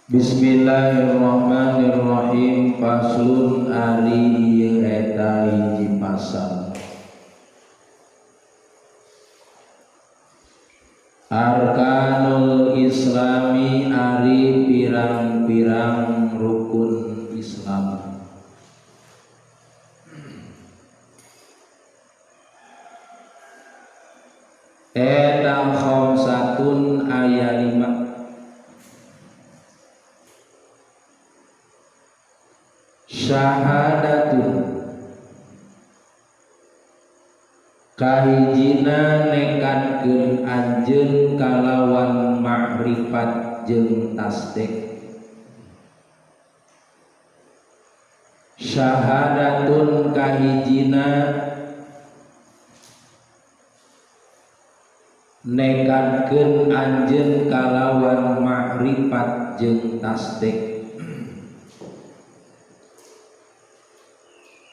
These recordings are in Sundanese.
Bismillahirrahmanirrahim. Faslun ari ieu eta hiji pasal. Arkanul Islami ari pirang-pirang rukun Islam. Eta khamsatun aya 5. Syahadatun kahijina nekadkeun anjeun kalawan ma'rifat jeung tasdik. Syahadatun kahijina nekadkeun anjeun kalawan ma'rifat jeung tasdik.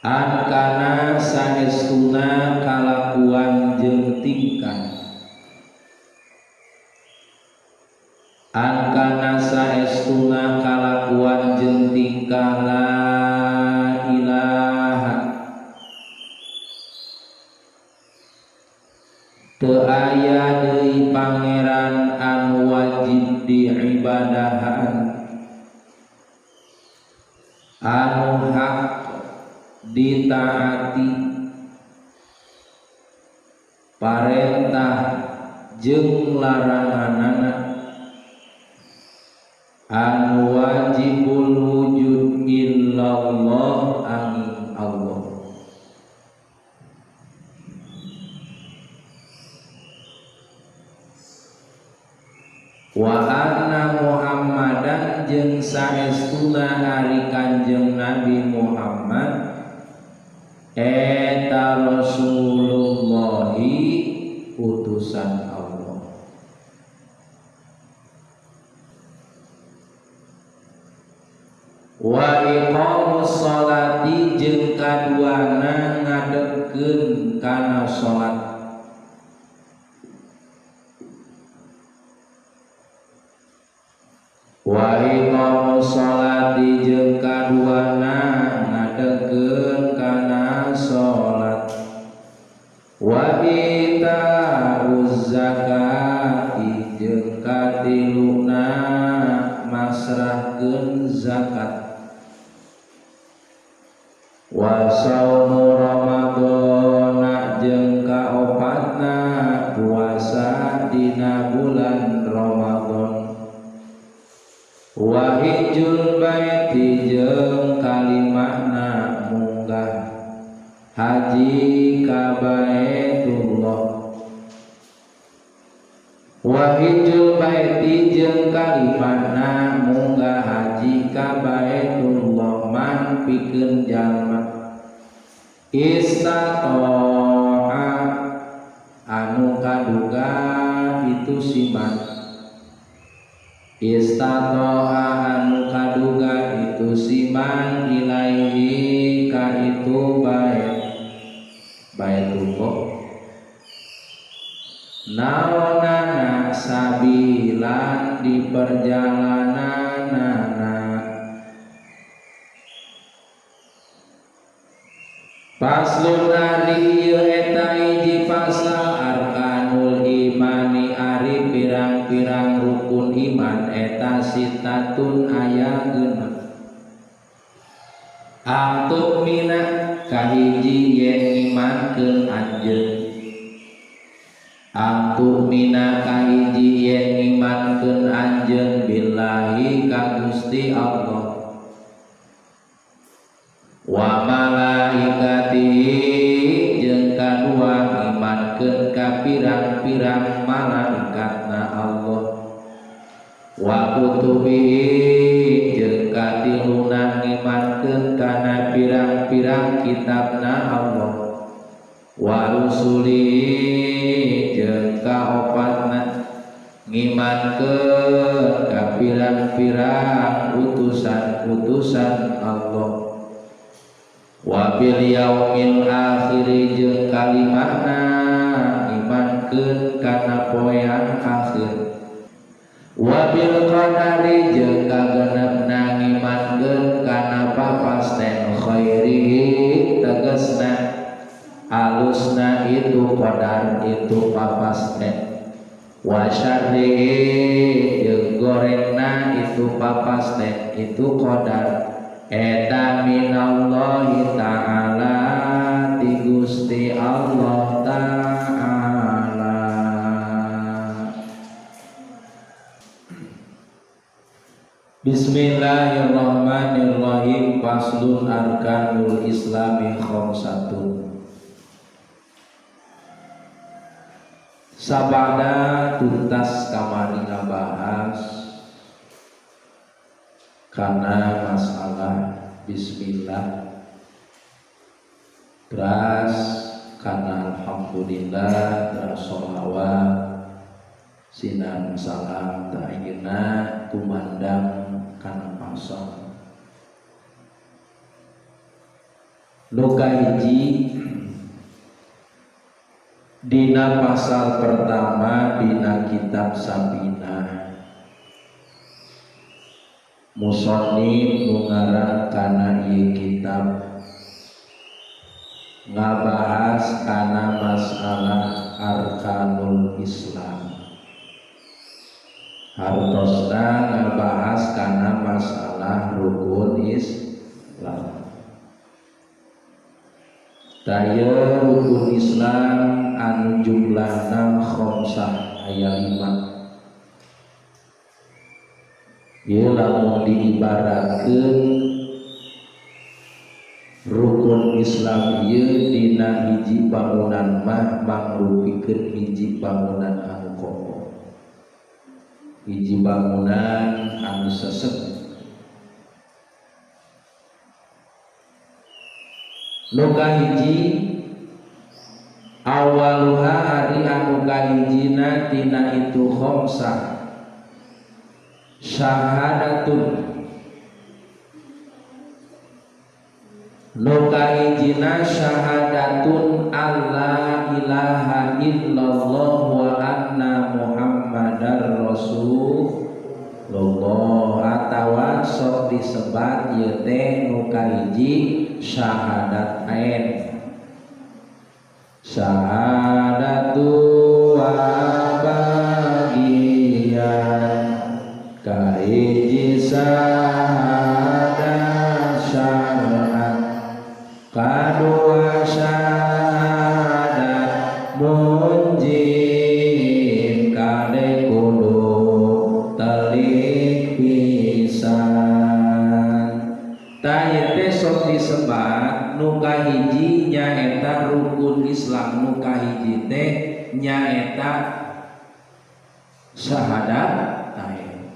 Ankana saestuna kalakuan jeung tingkah. Ankana saestuna kalakuan jeung tingkah la ilaha teu aya deui pangeran anu wajib diibadahan anu hak ditaati parentah jeung laranganana anu wajibul wujud illallah angin Allah. Wa anna Muhammadan jeung saestuna ari Kanjeng Nabi Muhammad eta Rasulullahi utusan Allah. Wa iqamus sholati jeung kaduana ngadegkeun kana salat. Wa iqamus sholati jeung kaduana ngadegkeun kana salat. Wa itauz zakati jeung katiluna masrahkeun zakat. Wa saumu ramadhana jeung kaopatna puasa dina bulan Ramadan. Wa hijjul baiti jeung kalimahna munggah haji ka Baitullah. Wa hijjul baiti jeung kalimahna munggah haji ka Baitullah man pikeun jalma istata'a anu kaduga itu siman. Istata'a anu kaduga itu siman ilaihi ka itu bait Baitullah. Naonana sabilan di perjalananana. Faslun ari ieu eta hiji pasal arkanul imani ari pirang-pirang rukun iman eta sitatun aya 6. Antuk mina kahiji yen ngimankeun anjeun. Antuk mina kahiji yen ngimankeun anjeun billahi ka Gusti Allah wa malaikatihi jeung kadua ngimankeun ka pirang-pirang malaikatna Allah wa kutubihi jeung katiluna ngimankeun kana pirang-pirang kitabna Allah wa rusulihi jeung kaopatna ngimankeun ka pirang-pirang utusan-utusan Allah wa bil yaumil akhir jeung kalimahna ngimankeun kana poean akhir. Wabil qadari jeung kagenepna ngimankeun kana papasten khairihi tegasna alusna itu qadar itu papasten wa syarrihi jeung gorengna itu papasten itu qadar eta minallahi ta'ala ti Gusti Allah ta'ala. Bismillahirrahmanirrahim. Faslun arkanul islami khamsatun. Sabada tuntas kamari ngabahas karena masalah bismillah, teras karena alhamdulillah, teras sholawat sinar salam ta'ayeuna tumandang kana pasal nu kahiji dina pasal pertama dina kitab Safinah. Musannif nu ngarang kana ieu kitab ngabahas kana masalah arkanul Islam. Hartosna ngabahas kana masalah rukun Islam. Taya rukun Islam anu jumlahna khamsah aya 5. Ieu lamun diibaratkeun rukun Islam ieu dina hiji bangunan mah mangrupikeun hiji bangunan anu kokoh, hiji bangunan anu sesek. Nu kahiji awaluha ari anu kahijina tina itu khamsah syahadatun. Nu kahijina syahadatun alla ilaha illallah wa anna muhammadar rasulullah atawa sok disebat ieu teh nu kahiji syahadat ain. Syahadatu wa bagian kahiji syahadat syar'an, kadua syahadat munjib kade kudu telik pisan. Tah ieu teh sok disebat nu kahiji nyaeta rukun Islam, nu kahiji teh nyaeta syahadat lain.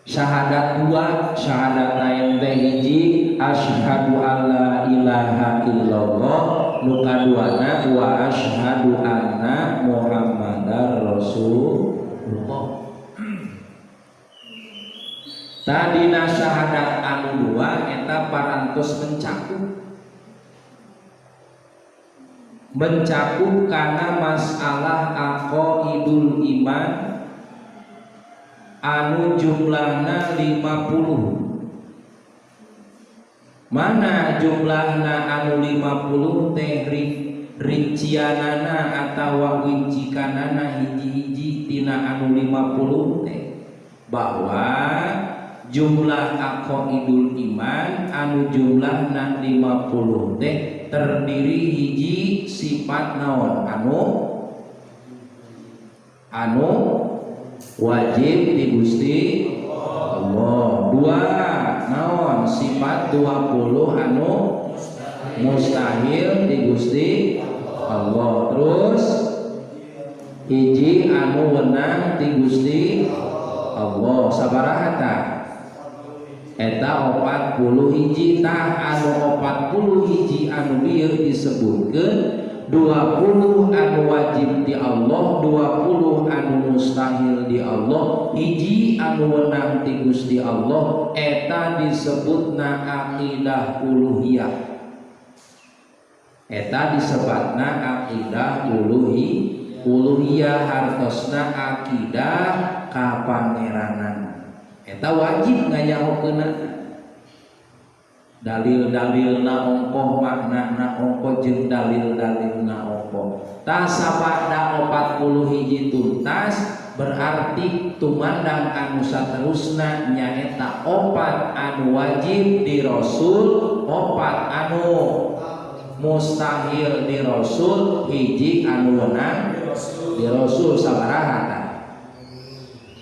Syahadat dua, syahadat lain teh hiji asyhadu alla ilaha illallah, nu kaduana wa asyhadu anna muhammadar rasulullah. Tadina syahadat anu dua eta parantos mencakup kana masalah aqaidul iman anu jumlahna 50. Mana jumlahna anu 50 teh rincianana atawa wincikanana hiji-hiji tina anu 50 teh, bahwa jumlah aqaidul iman anu jumlahna 50 teh terdiri hiji sifat naon anu wajib di Gusti Allah, dua naon sifat 20 anu mustahil di Gusti Allah, terus hiji anu wenang di Gusti Allah. Sabaraha tah? Eta 41. Tah anu 41 anu bieu disebutkeun 20 anu wajib di Allah, 20 anu mustahil di Allah, hiji anu wenang ti Gusti Allah, eta disebutna aqidah uluhiyah. Eta disebutna aqidah uluhiyah. Uluhiyah hartosna akidah kapangeranan. Eta wajib nganyahokeunna. Dalil-dalilna ongkoh, maknana ongkoh, jeung dalil-dalilna ongkoh. Tah, sabada 41 tuntas, berarti tumandang anu saterusna nyaeta opat anu wajib di Rasul, opat anu mustahil di Rasul, hiji anu wenang di Rasul. Sabaraha tah?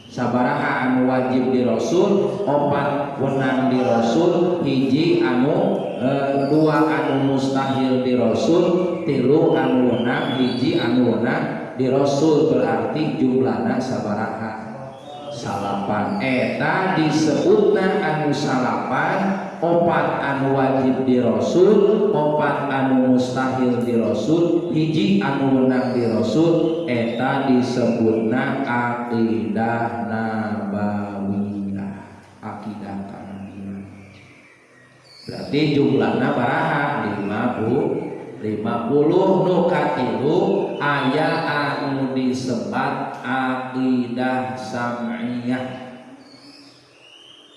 Sabaraha anu wajib di Rasul, opat wenang di Rasul, hiji anu dua anu mustahil di Rasul, tilu anu wenang, hiji anu wenang di Rasul, berarti jumlahna sabaraha? Salapan. Eta disebutna anu salapan, opat anu wajib di Rasul, opat anu mustahil di Rasul, hiji anu wenang di Rasul, eta disebutna akidah nabawiyah, akidah kanabian. Berarti jumlahna baraha? 50, 50. Nu katilu aya anu disebat akidah sam'iyah.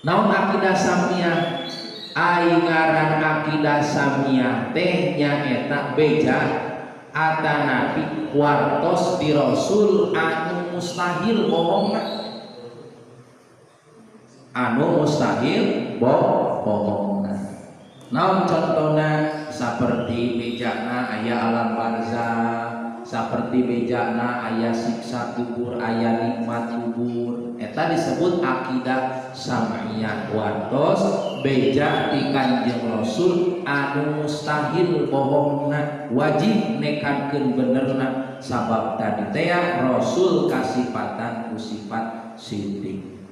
Naon akidah sam'iyah? Ai ngaran akidah sam'iyah teh nyaeta beja atanapi wartos di Rasul anu mustahil bohongna, anu mustahil bohongna. Naon contohna? Seperti bejana aya alam barzah, seperti bejana aya siksa kubur, aya nikmat kubur, eta disebut akidah sam'iyah, wartos beja ti Kanjeng Rasul anu mustahil bohongna, wajib nekadkeun benerna, sabab tadi teh Rasul kasipatan ku sifat sidik.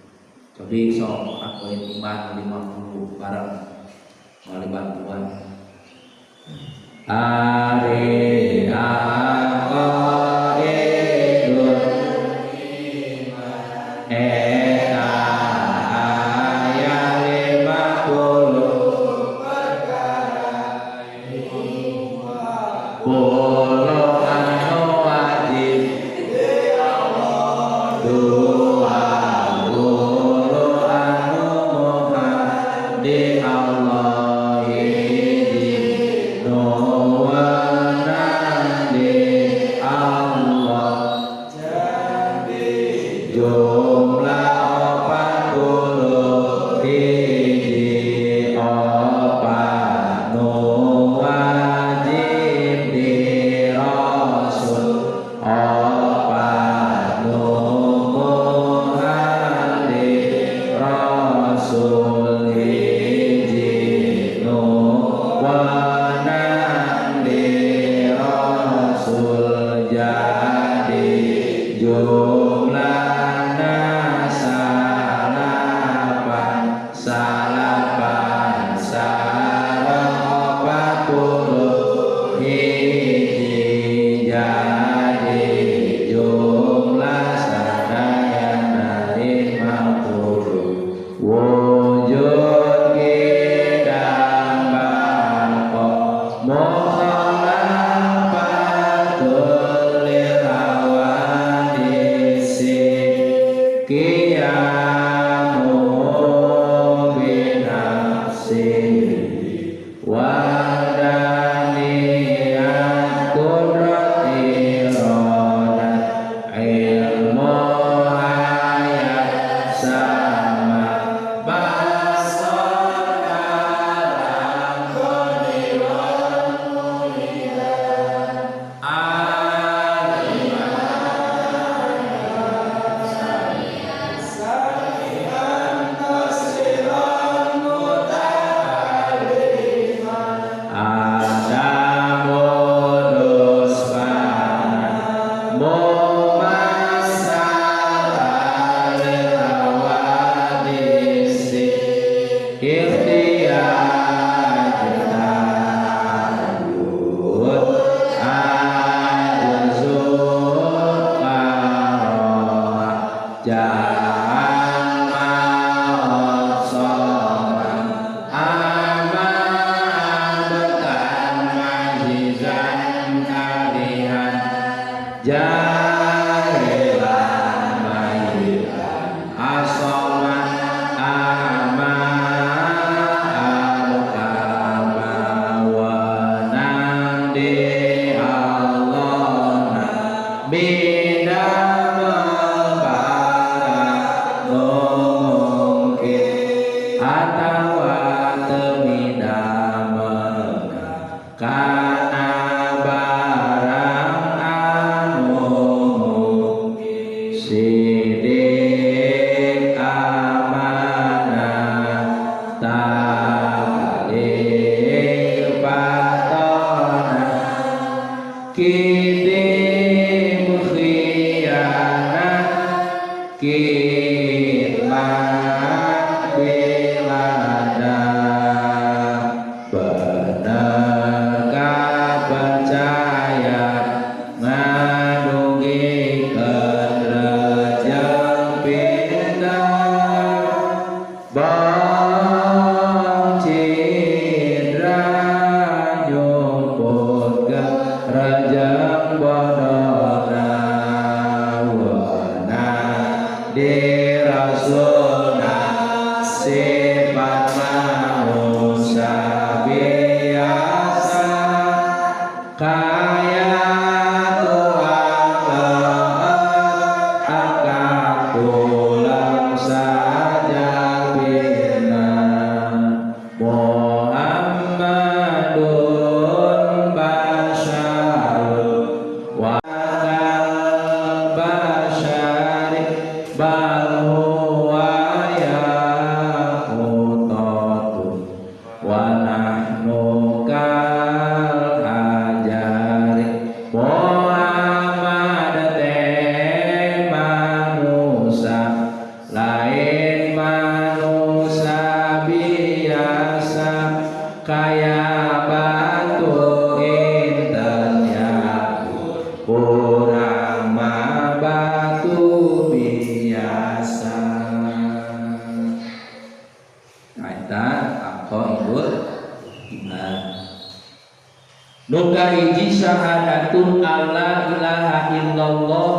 Cobi sok akuin iman 50 bareng melalui bantuan. Ari aqaidul eta aya 50 puluh anu wajib, 20 anu muhal di Allah, hiji nu wenang di Allah, jumlah 41, opat nu wajib di Rasul, opat nu muhal di Rasul, hiji nu wenang di Rasul, jadi jumlahna salapan, salapan sareng 41 jadi jumlah sadayana 50. Wujud kidam baqa mukhalafatul lil hawadisi qiyamu binafsi wahdaniyat qudrat iradat ilmu hayat sama basar kalam qadiran alim. Iman bilada bener kapercaya ngadugikeun rejeng pinter bang cidra nyumputkeun rejeng bodona weunang di rasulna sifat manusia biasa kaya tuang leut angkat tulang sajabina Muhammadun basyarun wa kal basyari bal huwa yaqutatun wa nahnu kal hajari. Muhammad teh manusia lain manusia biasa kaya batu inten yakut urang mah batu biasa. Nah, eta aqaidul iman. Nu kahiji syahadatun alla ilaha illallah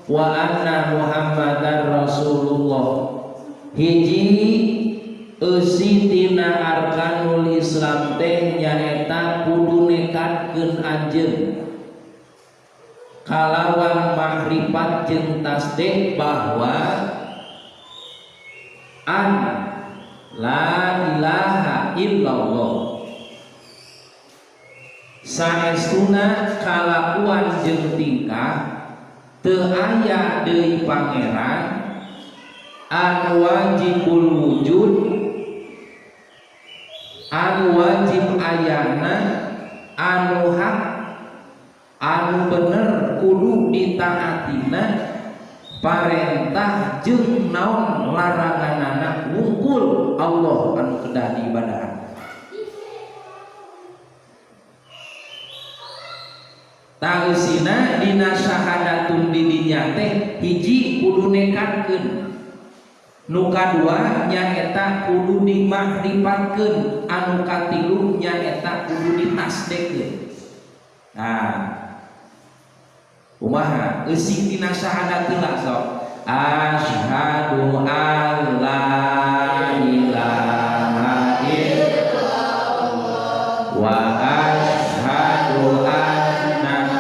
wa anna Muhammadar Rasulullah. Hiji eusi tina arkanul Islam teh nyaeta kudu nekadkeun anjeun kalawan makrifat jeung tasdik bahwa an la ilaha illallah saestuna kalakuan jeung tingkah teu aya deui pangeran anu wajibul wujud anu wajib ayana anu hak anu bener kudu ditaatina parentah jeung naon laranganana wungkul Allah anu kedah diibadahan. Taeusina dina syahadatun didinya teh hiji kudu nekadkeun, nu kadua nyaeta kudu dimakrifatkeun, anu katilu nyaeta kudu ditasdekkeun. Nah, kumaha eusi tina syahadat heula sok asyhadu alla ilaha illallah wa asyhadu anna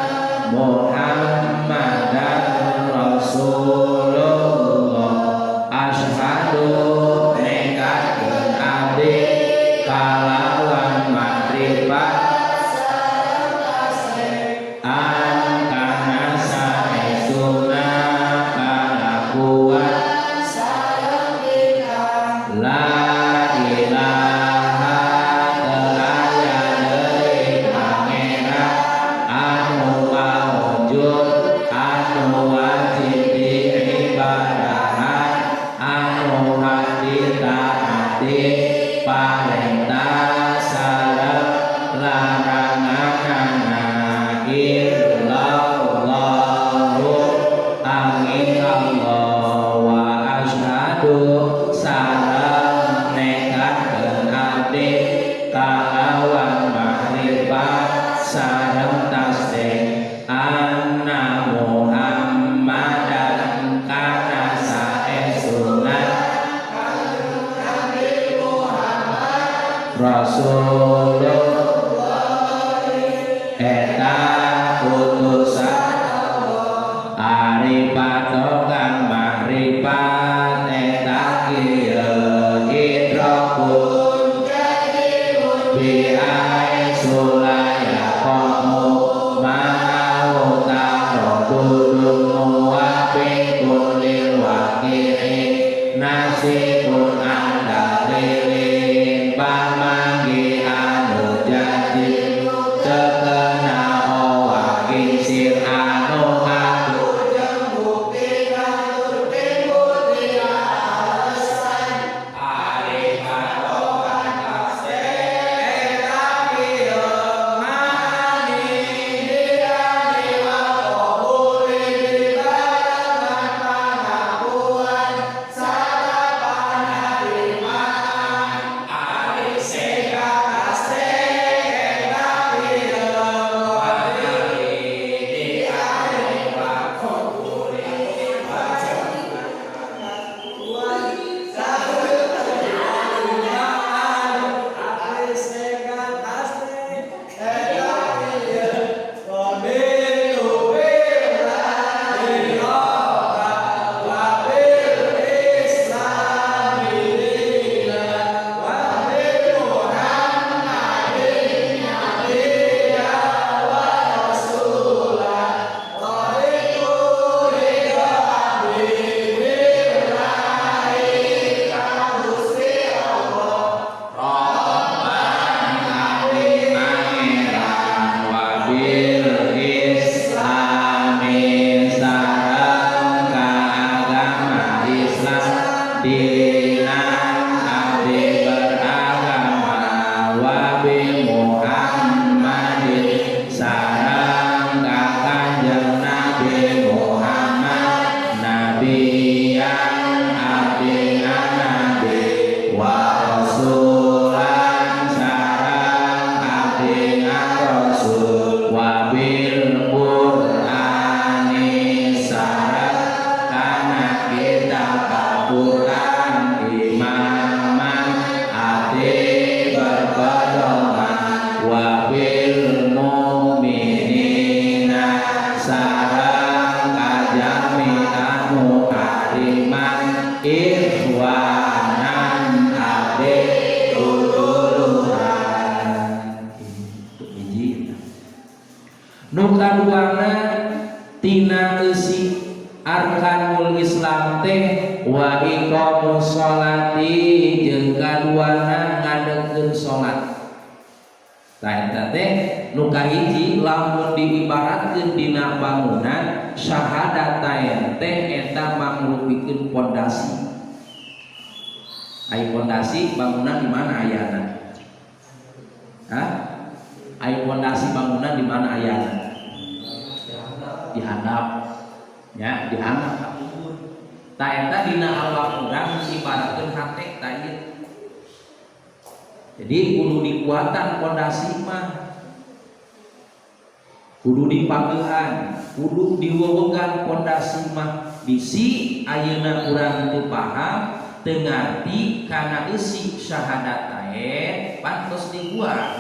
Muhammadar Rasulullah. Asyhadu nekadkeun abdi kalawan makrifat an kana saestuna kalakuan la ilaha teu aya deui pangeran anu maujud anu wajib diibadahan anu hak ditaati parentah sareng laranganana illallahu angin Allah wa asyhadu sareng nekadkeun abdi kalawan makrifat sareng tasdik anna Muhammadan kana saestuna Rasulullah eta utusan ari patokan makrifat eta kieu idrakun bi haitsu la yaqa'u ma'ahu taradudun muwafiqun lil waqi'i nasibun andalilin pamanggi anu janji tekena owagi sir anu ngaku. Dinan abdi beragama, wa bi Muhammadin sareng ka Kanjeng Nabi Muhammad, nabiyan abdi nabi, wa rasulan sareng abdi rasul, wa bil Qur'ani sareng kana kitab Al-Qur'an, imaman abdi berpedoman, wa bil mu'minina sareng kajalmi anu ariman, ikhwanan abdi duduluran. Hiji nu kaduana tina eusi arkanul Islam teh wa iqamus sholati, jeung kaduana ngadegkeun salat. Tah, eta teh nu kahiji. Lamun diibaratkeun dina bangunan, syahadatain teh eta mangrupikeun pondasi. Ai pondasi bangunan di mana ayana? Hah? Ai pondasi bangunan di mana ayana? Di handap ya, di handap. Tah, eta dina awak urang ibaratkeun hate. Tah ieu, jadi kudu dikuatan pondasi mah, kudu dipagehan, kudu diwewegan pondasi mah, bisi ayeuna urang teu paham, teu ngarti kana eusi syahadatain. Pantos dikuat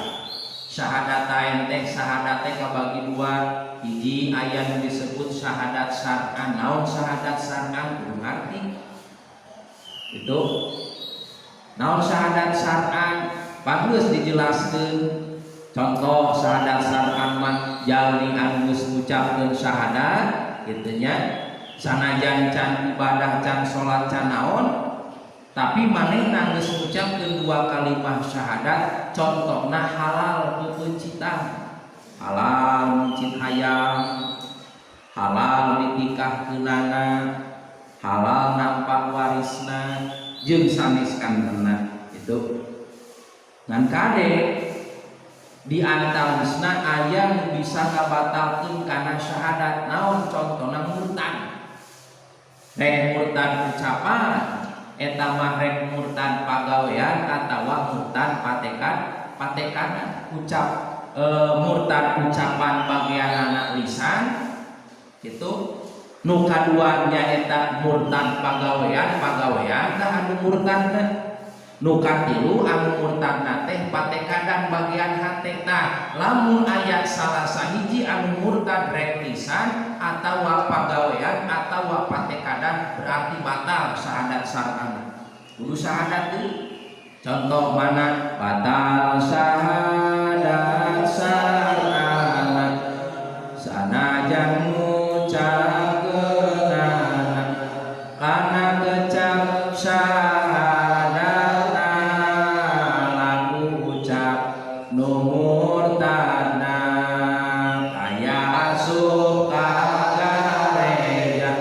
syahadatain teh. Syahadat teh kabagi dua. Hiji, aya nu disebut syahadat syar'an. Naon syahadat syar'an? Kudu ngarti itu naon syahadat syar'an. Bagus dijelaskeun. Contoh syahadat syar'an mah jalmi anu geus ngucapkeun syahadat kitu nya, sanajan can ibadah, can salat, can naon, tapi manehna geus ngucapkeun dua kalimat syahadat. Contohna halal pepeuncitan, halal mencit hayam, halal ditikahkeunana, halal nampak warisna, jeung sanes kantena itu. Ngan kade, di antawisna aya nu bisa ngabatalkeun kana syahadat. Naon contohna? Murtad. Rek murtad ucapan eta mah, rek murtad pagawean, atawa murtad patekan. Patekan ucap, murtad ucapan bagian anak lisan itu. Nu kaduanya eta murtad pagawean. Pagawean tah anu murtadna. Nu katilu anu murtadna teh patekadan bagian hate. Tah, lamun aya salah sahiji anu murtad, rek lisan atawa pagawean atawa patekadan, berarti batal syahadat syar'an. Kudu syahadat deui. Contoh mana batal syahadat syar'an? Sanajan ngucapkeunana kana kecap syahadatna, laku ucap nu murtadna, kaya asup ka gareja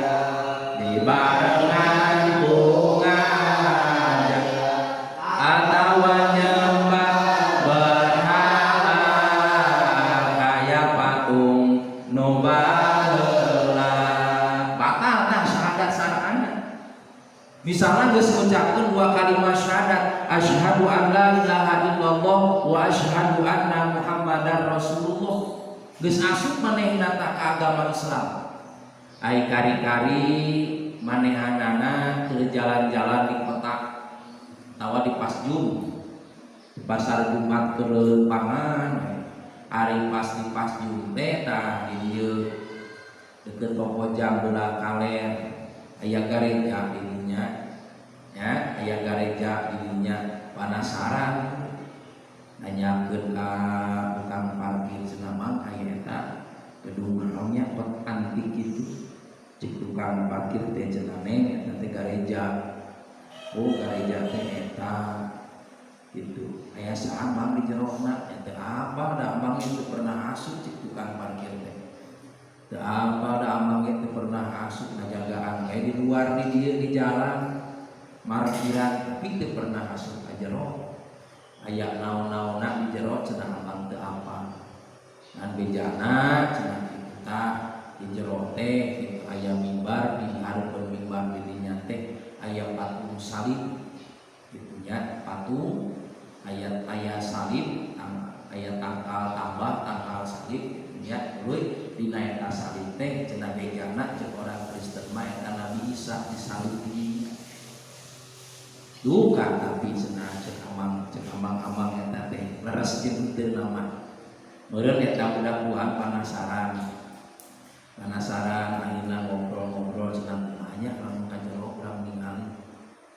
dibarengan ku ngaja, atawa nyembah berhala kaya patung nu baheula. Batal tah syahadat syar'ana. Misalnya geus ngucapkeun dua kalimat syahadat, asyhadu an la ilaha illallah wa asyhadu anna muhammadar rasulullah, geus asup manehna ka agama Islam. Ai kari-kari manehanana ke jalan-jalan di kota atawa di pasjum, di pasar Jumat ke pangan. Ari pas di pasjum teh, tah di dieu deket toko jam belah kaler aya gareja di dinya ya, aya gareja di dinya. Penasaran, nanyakeun ka tukang parkir, "Cenah, Mang, aya eta gedung naonnya kot antik itu?" Cek tukang parkir teh, "Cenah, Neng, eta teh gareja." "Oh, gareja teh eta gitu. Aya saha, Mang, di jerona?" "Eta apa da Amang itu pernah asup," cek tukang parkir teh. "Teu apa da Amang itu pernah asup, ngajagaan kayak di luar di dieu di jalan." Markiran, tapi teu pernah asup ka jero. Aya naon-naonna di jero cenah amang teu apal. Ngan bejana cenah kita di jero teh gitu aya mimbar, di hareupeun mimbar di dinya teh aya patung salib gitu nya, patung aya aya salib, aya tangkal tambah tangkal salib gitu nya. Tuluy dina eta salib teh cenah bejana, ceuk orang Kristen mah, eta Nabi Isa disalib di dinya. Duka, tapi cenah ceuk amang-amang eta teh leres jeung henteu nama. Meureun eta budak buahan penasaran. Penasaran, akhirna ngobrol-ngobrol cenah, kumaha nya lamun ka jero urang ningali,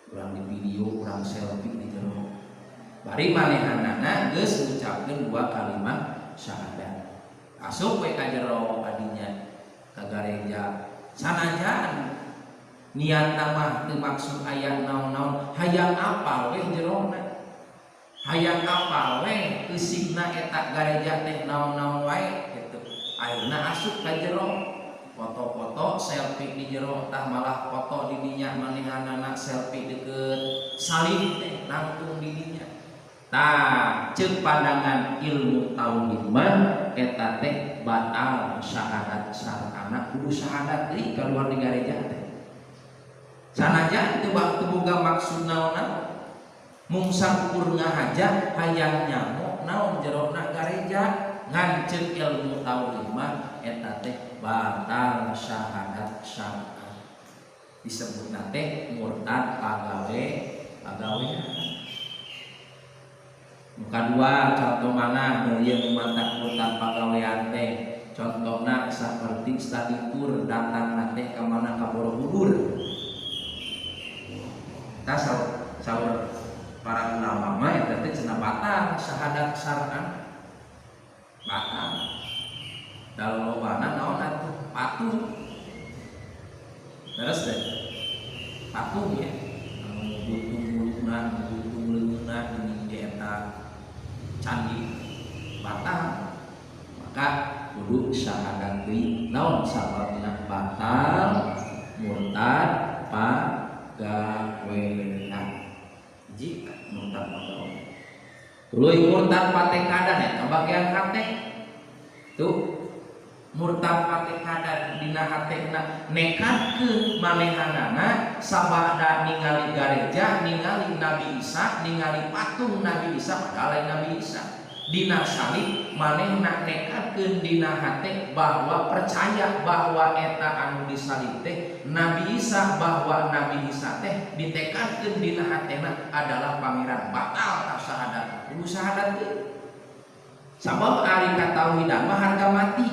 urang di video, urang selfie di jero. Bari manehanana geus ngucapkeun dua kalimat syahadat. Asup we ka jero kadinya, ka gareja. Sanajan niatna mah teu maksud aya naon-naon, hayang apal we jerona. Hayang apal we eusina eta gareja teh naon-naon wae gitu. Akhirna asup ka jero, foto-foto, selfie di jero tah, malah foto di dinya manehanana selfie deket salib teh, nangtung di dinya. Tah, ceuk pandangan ilmu tauhid mah eta teh batal syahadat syar'ana, kudu syahadat deui kaluar di gareja teh. Sanajan teu teu boga maksud naon-naon, mung saukur ngahaja hayang nyaho naon jerona gareja, ngan ceuk ilmu tauhid mah eta teh batal syahadat syar'an. Disebutna teh murtad pagawe pagawean. Muka dua contoh mana yang mantak murtad pagawean teh, contohna seperti study tour datang teh ke mana, ka Borobudur. Tah, saur para ulama mah eta teh cenah batal syahadat syar'an, batal. Da lolobana naon atuh, patung. Terus deh patung ya, anu buntung muluna, buntung leungeunna geuning di eta candi, batal. Maka kudu syahadat deui. Naon sababna batal? Murtad pagawean. Hiji, murtad pagawean. Tuluy murtad patekadan, eta bagian hate. Tuh, murtad patekadan dina hatena nekadkeun manehanana sabada ningali gareja, ningali Nabi Isa, ningali patung Nabi Isa, padahal lain Nabi Isa dina salib, manehna nekadkeun dina hate bahwa percaya bahwa eta anu disalib teh Nabi Isa, bahwa Nabi Isa teh ditekadkeun dina hatena adalah pangeran, batal tah syahadat, kudu syahadat teh. Sabab ari katauhidan mah harga mati,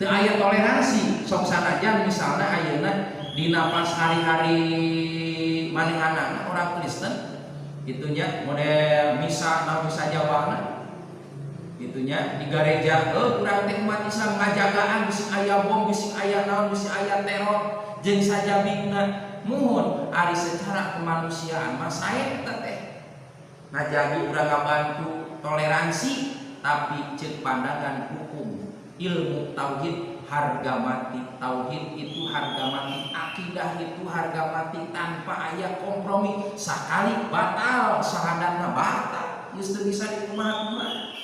teu aya toleransi. Sok sanajan misalnya ayeuna dina pas hari-hari manehanana orang Kristen itunya, model misa, naon, misa jawabna itunya di gereja, urang teh umat Islam ngajagaan bisi aya bom, bisi aya naon, bisi aya teror jeung sajabina. Muhun, ari secara kemanusiaan mah sae eta teh, ngajagi urang, ngabantu toleransi, tapi ceuk pandangan hukum ilmu tauhid harga mati. Tauhid itu harga mati, akidah itu harga mati, tanpa aya kompromi. Sekali batal syahadatna, batal, geus teu bisa dikumaha-kumaha.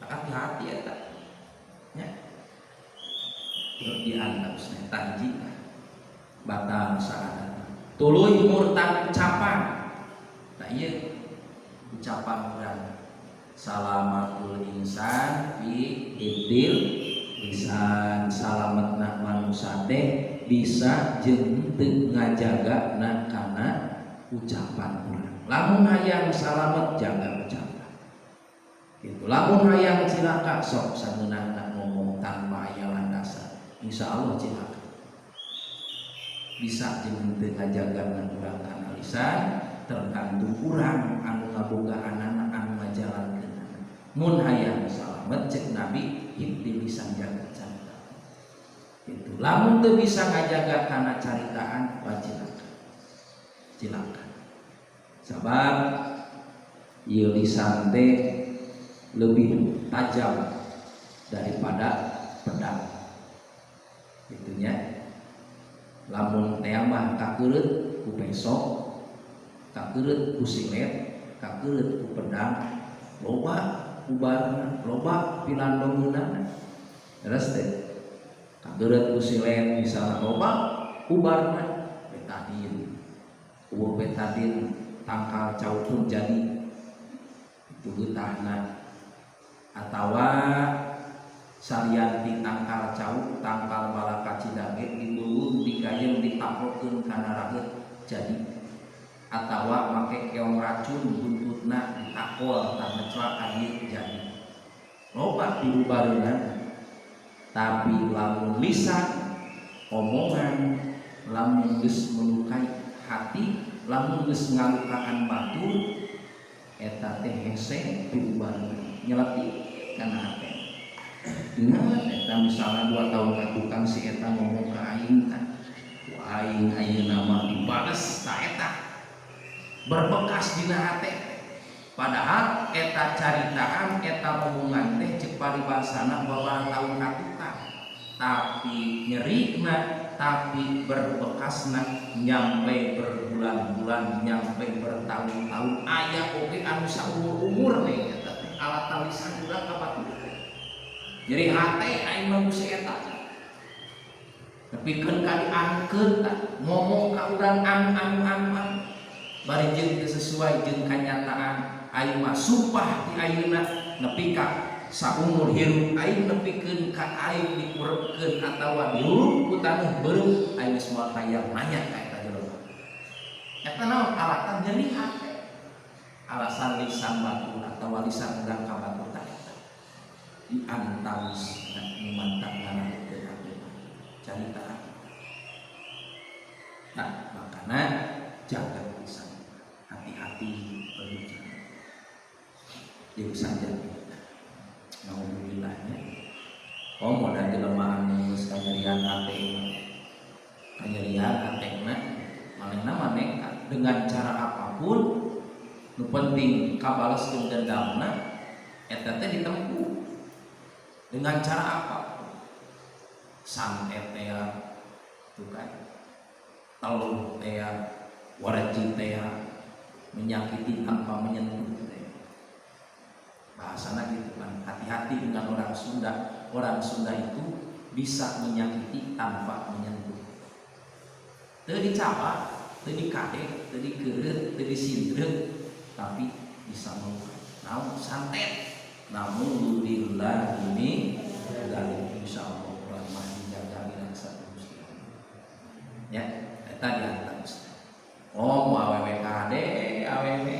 Hati-hati eta nya, diantarosna eta hiji batal syahadat. Tuluy murtad ucapan. Nah, iya, ucapan urang, salamatul insan fi hifdzil lisan, salametna manusia teh bisa jeung teu ngajaga na kana ucapan urang. Lamun hayang salamet, jaga ucapan gitu. Lamun hayang cilaka, sok sangeunahna ngomong tanpa aya landasan, insya Allah cilaka. Bisa jeung teu ngajaga na urang kana lisan tergantung urang anu ngabogaanana, anu ngajalankeun. Mun hayang salamet, ceuk Nabi, hifdzil lisan, jaga carita itu. Lamun teu bisa ngajaga kana caritaan, wah, cilaka, cilaka. Sabab ieu lisan teh lebih tajam daripada pedang itunya. Lamun teh mah kakeureut ku peso, kakeureut ku silet, kakeureut ku pedang, loba ubarna, loba pilandongeunana. Terus teh kakeureut ku silet misalna, loba ubarna, Betadin. Euweuh Betadin, tangkal cau pun jadi itu getahna, atawa salian ti tangkal cau, tangkal balaka cidage dibeuweung, dikayem, ditaplokeun kana raheut jadi, atawa make keong racun buntutna ditakol, tah ngeclak ka dieu jadi. Loba diubareunana. Tapi lamun lisan, omongan, lamun geus melukai hati, lamun geus ngalukaan batur, eta teh hese diubareunana, nyeleti kana hate. Ingat eta misalnya 2 tahun ka tukang si eta ngomong ke aing, tah ku aing ayeuna mah dibales. Tah, eta berbekas dina hate, padahal eta caritaan, eta omongan teh cek paribasana babaraha tahun ka tukang, tapi nyerina, tapi berbekasna nyampe berbulan-bulan, nyampe bertahun-tahun. Aya oge anu saumur-umur nih eta teh alat lisan urang ka batur. Jadi hate aing mah si eta nepikeun ka diangkeun, tah ngomong ka urang anu anu anu anu, bari jeung teu sesuai jeung kanyataan. Aing mah sumpah di ayeuna nepi ka saumur hirup aing, nepikeun ka aing dikurepkeun atawa dihurup ku taneuh beureum, aing geus moal hayang nanya ka eta jelema. Eta naon? Alatan nyeri hate, alasan lisan batur atawa lisan urang ka batur. Tah, eta di antawis nu mantap ngarahkeun hate carita. Nah, makanya jaga lisan, hati-hati berbicara. Jadi saja. Nauzubillah ya. Oh, modal jelema anu geus kanyerian hate, kanyerian hatena, manehna mah nekat dengan cara apapun, nu penting kabaleskeun dendamna eta teh ditempuh dengan cara apapun. Santet teh tuh kan, teluh teh, warji teh, menyakiti tanpa menyentuh teh bahasana gitu kan. Hati-hati dengan orang Sunda. Orang Sunda itu bisa menyakiti tanpa menyentuh. Teu dicabak, teu dikadek, teu dikeureut, teu disindreut, tapi bisa melukai. Namun santet, namun lillah ini dari insyaallah urang mah dijaga dirasa Gusti ya. Eta di antara. Oh, awewe kade, awewe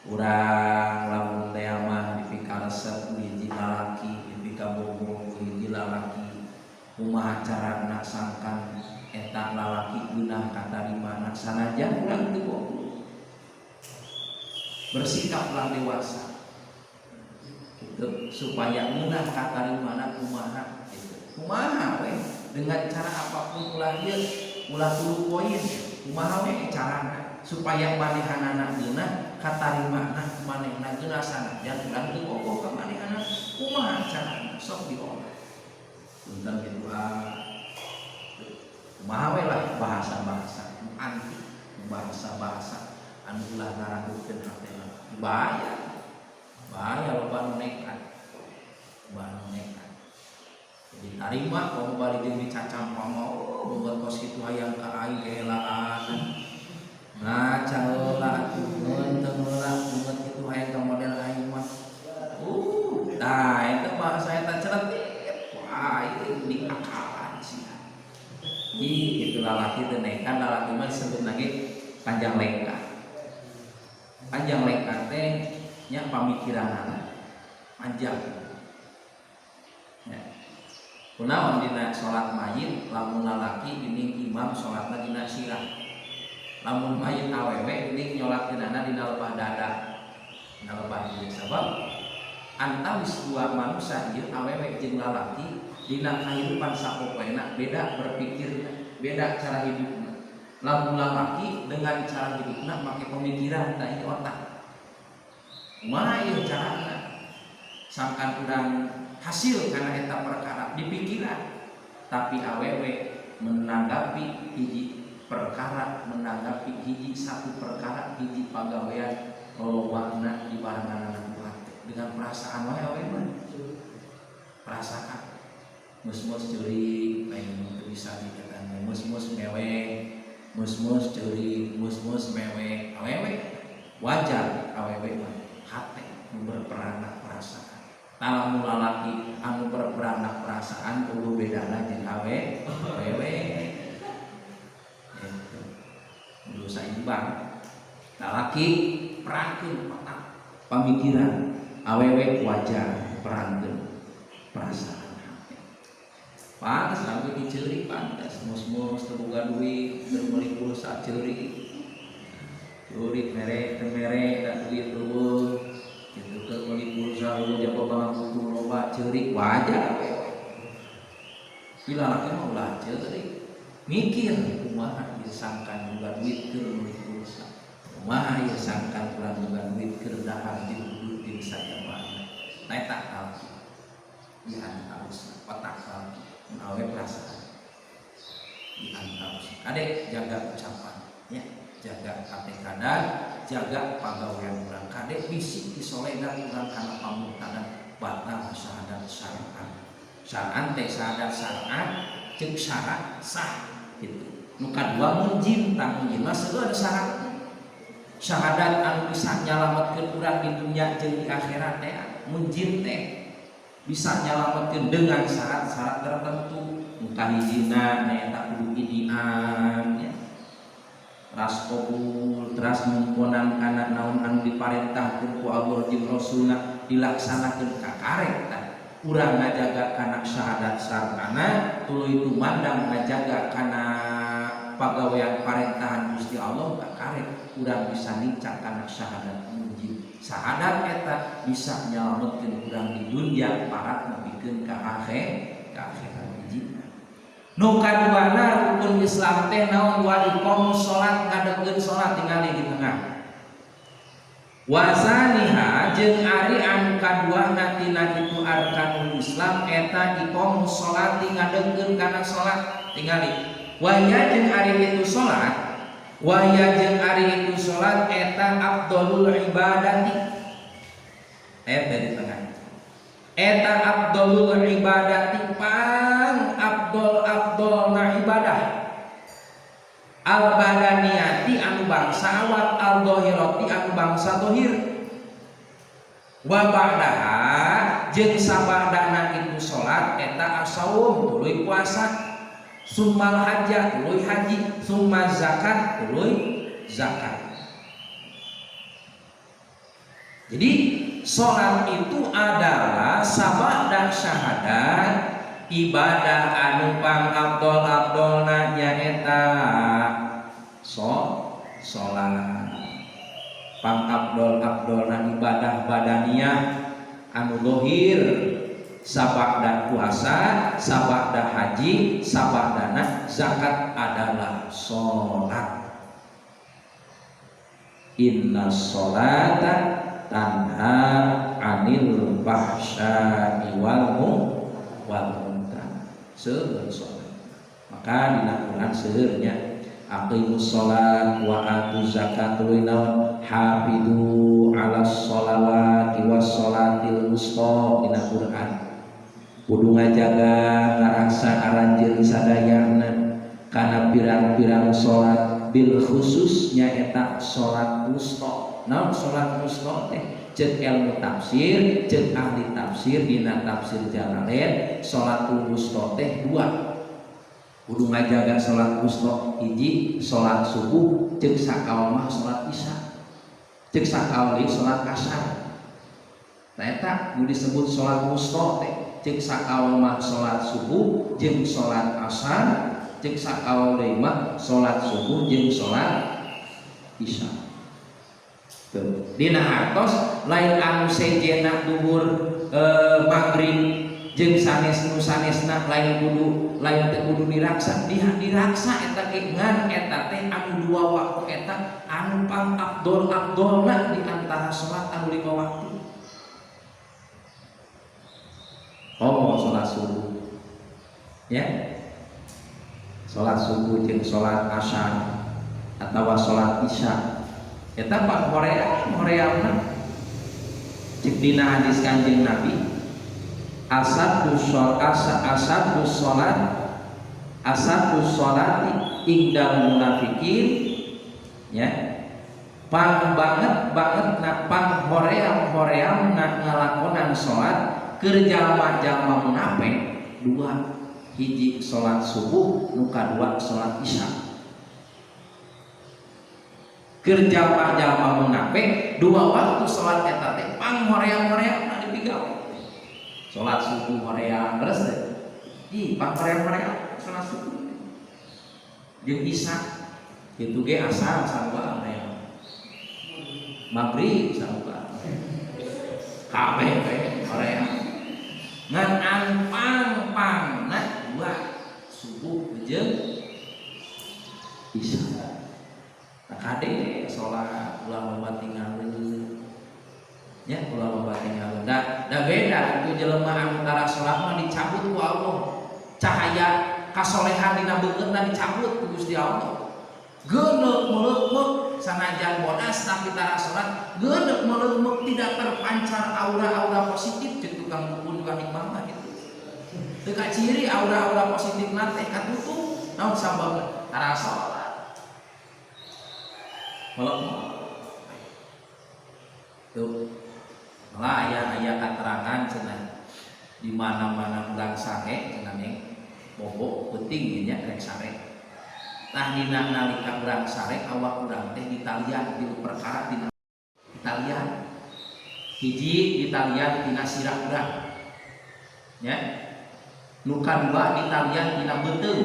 urang lamun teh mah dipikaresep hiji lalaki, dipikabogoh hiji lalaki, kumaha carana sangkan eta lalaki geunah katarimana sanajan urang teu bogoh? Bersikaplah dewasa gitu supaya ngeunah katarimana. Kumaha gitu, kumaha we, dengan cara apapun, ulah ieu, ulah tulu poin, kumaha we carana supaya manehanana geunah katarimana, manehna geunah sanajan urang teu bogoh ka manehana? Kumaha carana? Sok diolah, punten gitu ah. Kumaha we lah, bahasa-bahasa anti, bahasa-bahasa anu ulah ngarahukeun hatena. Bahaya, bahaya, loba nu nekat, loba nu nekat. Jadi tarima kamu balik jeung dicacam pama, oh, buat kos kitu hayang ka aing kehelaan. Nah, caheula atuh, teu heula banget kitu hayang ka model aing mah. Tah eta bahasa eta celetit. Wah, ieu di akalan sia. Ih, itu lalaki teh nekat. Lalaki mah disebut lagi panjang lengkah. Panjang lengkah teh nya pamikiranana panjang. Ya. Kunaon dina salat mayit lamun lalaki geuning imam salatna dina sirah, lamun mayit awewe geuning nyolatkeunana dina lebah dada, dina lebah ieu? Sabab antawis dua manusia ieu, awewe jeung lalaki, dina kahirupan sapopoena beda berpikir, beda cara hidupna. Lamun lalaki dengan cara hidupna make pemikiran, tah ieu otak, kumaha ieu carana sangkan urang hasil karena eta perkara di pikiran. Tapi awewe Menanggapi hiji perkara, menanggapi hiji satu perkara, hiji pagawean lolobana dibarengan ku hate, dengan perasaan wae awewe mah. Perasaan mus-mus ceurik, lain teu bisa dikatakan mus-mus mewe, mus-mus ceurik, mus-mus mewe awewe. Wajar awewe mah, hate nu berperan perasaan. Lamun lalaki anu berperan perasaan kudu bedana jeung awewe itu kudu saimbang. Lalaki perankeun otak, pamikiran, awewe wajar perankeun perasaan hati. Pantes awewe diceurik, pantes mus-mus teu boga duit, teu meuli pulsa ceurik. Ceurik mere teu mere da duit euweuh gitu, keur meuli pulsa euweuh, jaba butuh loba, ceurik wajar awewe. Bila laki mah ulah ceurik, mikir kumaha ieu sangkan boga duit keur meuli pulsa, kumaha ieu sangkan urang boga duit keur dahar jeung udud jeung sajabana. Nah, eta lalaki di antausna otak lalaki, mun awewe perasaan di antausna. Kade jaga ucapan ya, jaga katekada, jaga pagawean urang. Kade bisi disoledat urang kana pamurtadan, batal syahadat syar'an. Syar'an teh syahadat syar'an ceuk syarat sah gitu. Nu kadua munjin. Tah, munjin mah seueur syarat. Syahadat anu bisa nyalametkeun urang di dunia jeung di akhirat teh, munjin teh bisa nyalametkeun dengan syarat-syarat tertentu. Nu kahijina nyaeta kudu idian ya, teras qabul, teras mumponan kana naon anu diparentahkeun ku Allah jeung Rasulna dilaksanakeun. Kakarek tah urang ngajaga kana syahadat syar'ana, tuluy tumandang ngajaga kana pagawean parentahan Gusti Allah, kakarek urang bisa nincak kana syahadat munjid. Syahadat eta bisa nyalametkeun urang di dunia parat nepikeun ka akhir, ka akhirat hijina. Nu kaduana rukun Islam teh naon? Wa iqamus salat, ngadegkeun salat. Tingali di tengah. Wasaniha jeung ari anu kaduana tina itu arkanul Islam eta iqamus salati, ngadegkeun kana salat. Tingali, waya jeung ari itu salat, waya jeung ari itu salat eta afdhalul ibadati. Eta di tengah eta afdhalul ibadati, pang afdol afdolna ibadah al badaniyati anu bangsa awak, al dohiroti anu bangsa dohir. Wa ba'daha jeung sabadana itu salat eta asaum, tuluy puasa, summal hajja, tuluy haji, summa zakat, tuluy zakat. Jadi sholat itu adalah sabada syahadat ibadah anu pang afdol afdolna nyaeta sholat, pang afdol afdolna ibadah badaniyah anu dohir sabada puasa, sabada haji, sabadana zakat adalah sholat. Inna sholata tanha anil fahsya'i wal munkar. Seueur sholat. Maka dina Quran seueurnya aqimus sholat wa atuz zakat, tuluy naon, hafidu ala sholawati was sholatil wusta. Dina Quran kudu ngajaga ngarasa aranjeun sadayana kana pirang-pirang salat, bil khusus nyaeta salat wusta. Naon salat wusta teh? Ceuk ilmu tafsir, ceuk ahli tafsir dina tafsir Jalalain, salatul wusta teh dua. Kudu ngajaga salat wusta, hiji salat subuh, ceuk sakaul mah salat isya, ceuk sakaul deui salat asar. Nah, eta nu disebut salat wusta teh ceuk sakaul mah salat subuh jeung salat asar, ceuk sakaul deui mah salat subuh jeung salat isya. Tuh. Dina hartos lain anu sejena duhur, maghrib jeung sanes nu sanesna, lain kudu, lain teu kudu diraksa, diraksa eta ge, ngan eta teh anu dua waktu eta anu pang afdol afdolna di antara salat anu lima waktu. Oh, salat subuh ya. Salat subuh jeung salat asar atawa salat isya eta pan hoream horeamna. Cek dina hadis Kanjeng Nabi, asad asad salat asad sholati indal munafikin, ya, pang banget banget na, pang hoream hoream na ngalakonan salat keur jalma-jalma munafik dua: hiji salat subuh, nu kadua salat isya. Keur jalma-jalma munafik dua waktu salat eta teh pang hoream-hoream na dipigawe. Salat subuh hoream terus teh, ih, pang hoream-hoream salat subuh jeung isya kitu ge, asar sarua hoream, maghrib sarua, kabeh we hoream. Ngan anu pang pangna dua, subuh jeung isya. Nah, kade salat ulah loba tinggalin ya, ulah loba tinggalin. Da beda itu jelema anu tara salat mah dicabut ku Allah cahaya kasolehan dina beungeutna, dicabut ku Gusti Allah. Geuneuh meuleuk, sanajan bodas tapi tara salat, geuneuh meuleuk, tidak terpancar aura-aura positif. Cek tukang dukun, tukang hikmah mah gitu, teu ciri aura-aura positif teh katutup. Naon sababna? Tara salat, melek tuh. Malah aya aya keterangan cenah di mana-mana urang sare cenah, ning bobo penting nya rek sare. Tah, dina nalika urang sare, awak urang teh ditalian tilu perkara. Dina ditalian, hiji, ditalian tina sirah urang ya, nu kadua ditalian tina beuteung,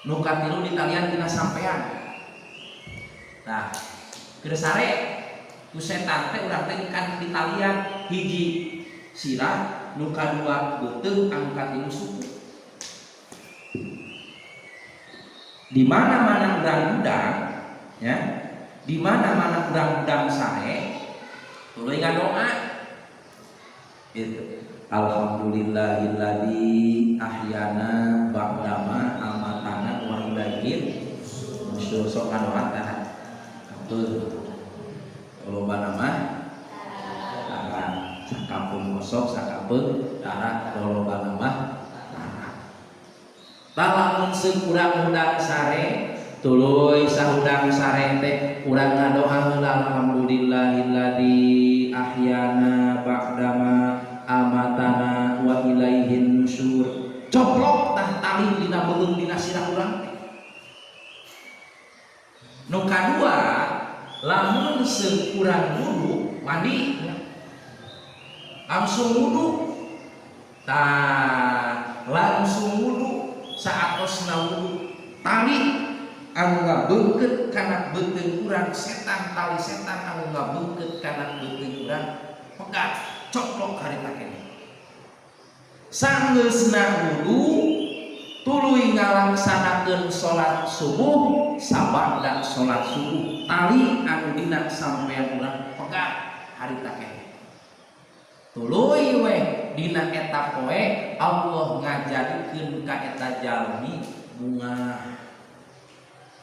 nu katilu ditalian tina sampean. Nah, keur sare ku setan teh urang teh kan ditalian hiji sirah, nu kadua beuteung, anu katilu suku. Di mana-mana urang hudang ya, di mana-mana urang hudang sare, tuluy ngadoa gitu, alhamdulillahilladzi ahyana ba'dama amatana wa ilaihin nusyur. Sok ngadoa tah, kampung loba nama tara, sakampung kosong, sakampung tara, loba nama tara. Lamun seung urang hudang sare, tuluy sahudang sare teh urang ngadoa heula, alhamdulillahilladzi ahyana ba'dama amatana wa ilaihin nusyur. Coplok tah tali dina beuleum, dina sirah urang teh. Nu kadua, lamun seung urang wudu, mandi, langsung wudu, tah, langsung wudu, saatosna wudu, tali anu ngabeungkeut kana beuteung urang, setan, tali setan anu ngabeungkeut kana beuteung urang pegat, coplok harita keneh. Sanggeusna wudu, tuluy ngalaksanakeun salat subuh. Sabada salat subuh, tali anu dina sampean urang pegat harita keneh. Tuluy we dina eta poe Allah ngajadikeun ka eta jalmi bungah,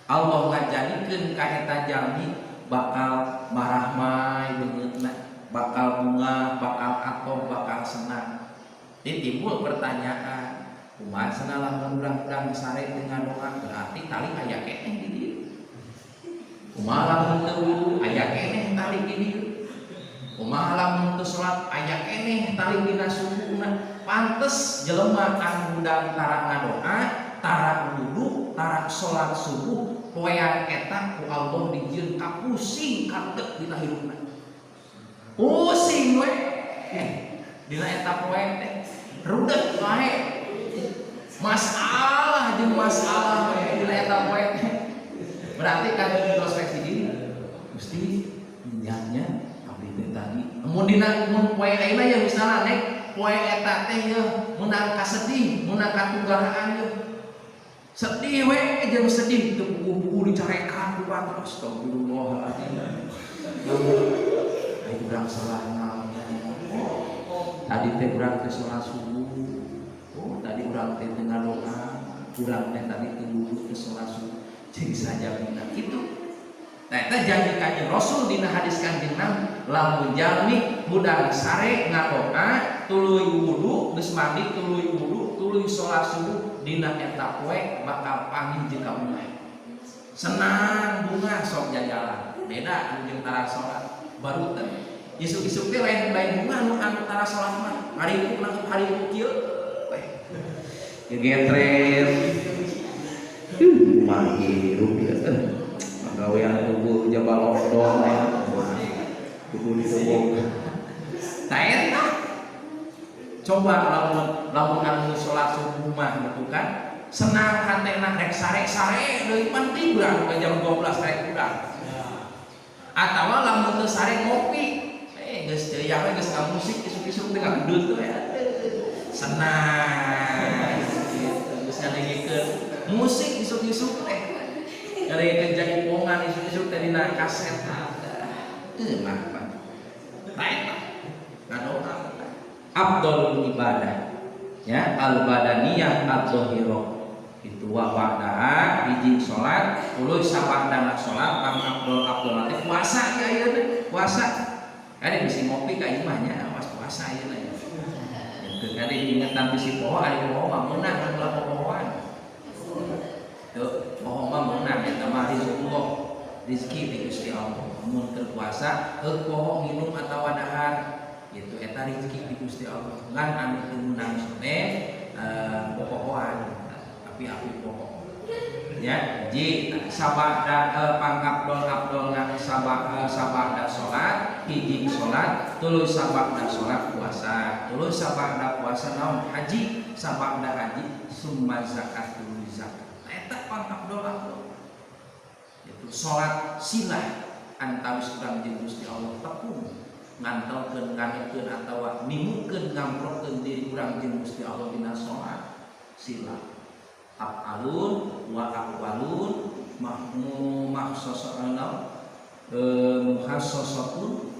Allah ngajadikeun ka eta jalmi bakal marahmai beungeutna, bakal bungah, bakal atoh, bakal senang. Ini timbul pertanyaan, kumaha cenah lamun urang-urang sare dengan doa, berarti tali aya keneh di dieu? Kumaha lamun teu wudu, aya keneh tali di dieu? Kumaha lamun teu salat, aya keneh tali dina sukuna? Pantes jelema anu hudang tara ngadoa, tara wudu, tara salat subuh, poean eta ku Allah dijieun kapusing, karudet dina hirupna, pusing we dina eta poe teh, rudet wae, masalah jeung masalah we dina eta poe teh. Berarti kan introspeksi diri, mesti niatnya abdi teh tadi mun dina mun poe ayeuna ya, misalnya nek poe eta teh ye meunang kasedih, meunang katunggalaan ye, sedih we jeung sedih, teu puguh-puguh dicarekan ku batur, astagfirullahaladzim, ai urang salah naon? Tadi teh urang teh salat subuh, oh, tadi urang teh teu ngadoa. Urang teh tadi teu wudu, teu salat subuh jeung sajabina kitu. Nah, eta janji Kanjeng Rasul dina hadis Kanjeng Nabi, lamun jalmi hudang sare ngadoa, tuluy wudu, geus mandi tuluy wudu, tuluy salat subuh, dina eta poe bakal panggih jeung kabungah. Senang, bunga, sok jajalan. Beda anu jeung tara salat. Baru teh isuk-isuk teh lain lain bunga nu anu tara salat mah. Hariku nangkep hariku kieu weh. Gegetret. Mah hirup ya teh. Pagawean tubuh jabal lockdown ya. Tubuh ditebok. Nah, eta coba lamun lamun anu salat subuh mah gitu kan, senang hatena, rek sare-sare deui, penting urang ke jam 12 rek udah atawa lamun teu sare ngopi, geus ceuyah we, geus musik isuk-isuk teh ngagedut tuh ya, senang gitu, geus ngadengikeun musik isuk-isuk teh, ngadengikeun jaipongan isuk-isuk teh dina kaset mah nah eta ngadoa afdol ibadah ya al badaniyah ad-dhahirah itu. Wa ba'daha, hiji salat, tuluy sabadana salat pang afdol afdol teh puasa ya ayeuna. Puasa kade bisi ngopi ka imah nya, awas puasa ayeuna ya gitu. Kade ingetan bisi poho, ari poho mah meunang kan, ulah pohoan tuh, poho mah meunang, eta mah rizqullah, rezeki ti Gusti Allah. Mun keur puasa heuk poho minum atawa dahar gitu, eta rezeki di Gusti Allah. Ngan anu teu meunang teh popohoan, tapi api poho ya. Hiji sabada pangabdol abdolna sabada salat, hiji salat, tuluy sabada salat puasa, tuluy sabada puasa naon? Haji. Sabada haji summa zakat, tuluy zakat. Nah, eta pangabdol abdol itu salat, silah antawis urang jeung Gusti Allah tepung, ngantelkeun, nganekeun atawa nimukeun, ngamprokeun diri urang jeung Gusti Allah dina salat. Sila af'alun wa aqwalun mahsosona muhassasatun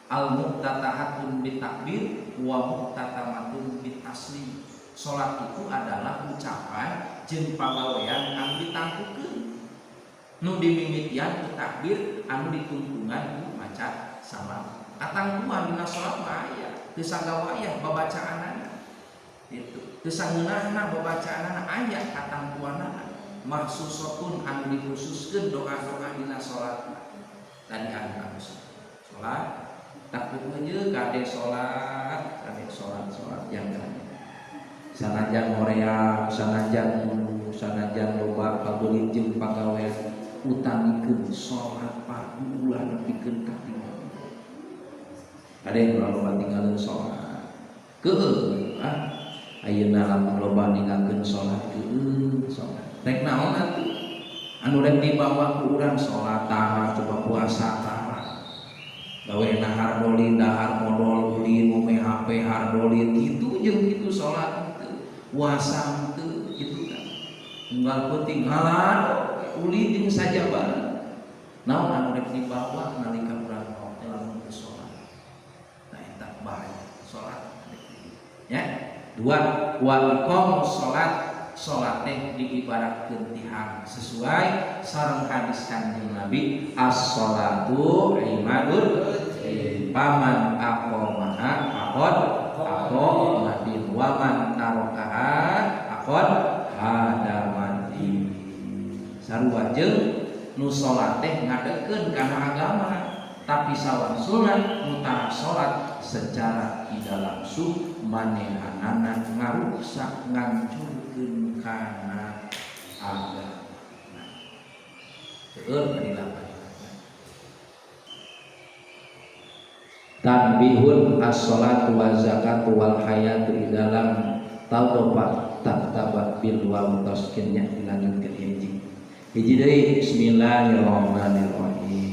al muftatahatun bitakbir wa muftatamatun bitaslim. Salat itu adalah ucapan jeung pagawean anu ditangtukeun, nu dimimitian ku takbir, anu ditungtungan ku maca salam. Katangtuan dina salat mah aya, teu sagawayah babacaanana itu, teu sangeunahna babacaanana, aya katangtuanana. Mahsusatun, anu dikhususkeun doa-doa dina salat tadi. Anu salat takut meunyeuk, kade salat, kade salat, salat yang sanajan hoream, sanajan sanajan loba kabeuli jeung pagawean, utamikeun salat fardu, ulah nepikeun katinggal. Kade ulah loba tinggalkeun salat. Keueuh ah ayeuna lamun loba ninggalkeun salat, keueuh salat. Rek naon atuh anu rek dibawa ku urang? Salat tara, coba puasa tara, gawe hardolin, dahar modol, ulin ngome HP hardolin gitu jeung gitu, salat henteu, puasa henteu gitu kan. Unggal peuting ngalan ulin jeung sajabana. Naon anu rek dibawa nalika urang maot teh lamun teu salat? Nah, eta bahaya salat ya. Dua, wa iqamus salat. Salat teh diibaratkeun tihang sesuai sareng hadis Kanjeng Nabi, as-salatu imadud faman aqamaha faqad aqama din wa man tarakaha faqad hadamadi. Sarua jeung nu salat teh ngadekeun kana agama, tapi sawangsulna nu tara salat secara tidak langsung manehanana ngaruksak, ngancurkeun kana agama. Nah, seueur tadi. Tanbihun as-salatu wa zakatu wal hayatu di dalam taubat tak bil waw taskinnya dilanjutkan hiji hiji deui. Bismillahirrahmanirrahim.